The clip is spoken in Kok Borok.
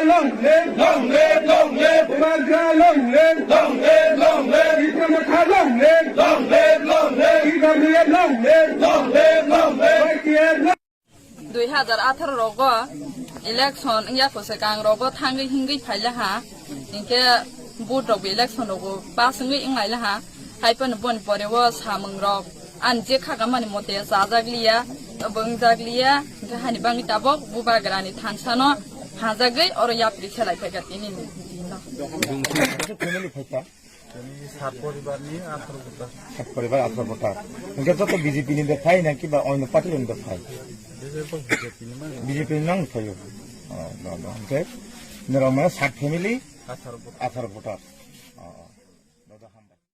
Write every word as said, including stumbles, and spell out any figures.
Long live, long live, long live. Long live, long live. Long live, long live. Long live, long live. Long live, long live. Long live, long live. Dui hazar atharo rogo election wngya kho se kang rogo thangwi hingwi phaila ha. Hinkhe vote rok bo election rogo pass wngwi wnglaila ha. Hai phano boni pore o samung rok ani je khagamani mote chajak liya, abo wngjak liya. Hinkhe hani bangwi tabok bubagrani thangsano hajagwi oro yapri khelai phaikha tini ni dino. Family phaikha? Tini sat poribar ni atharo voter. Sat poribar atharo voter. Hinkhe joto B J P ni de phai na kiba oino party ni de phai? B J P ni mang. B J P ni nang phaio. Oh, no, no. Hinkhe norok mane sat family atharo voter. Atharo voter.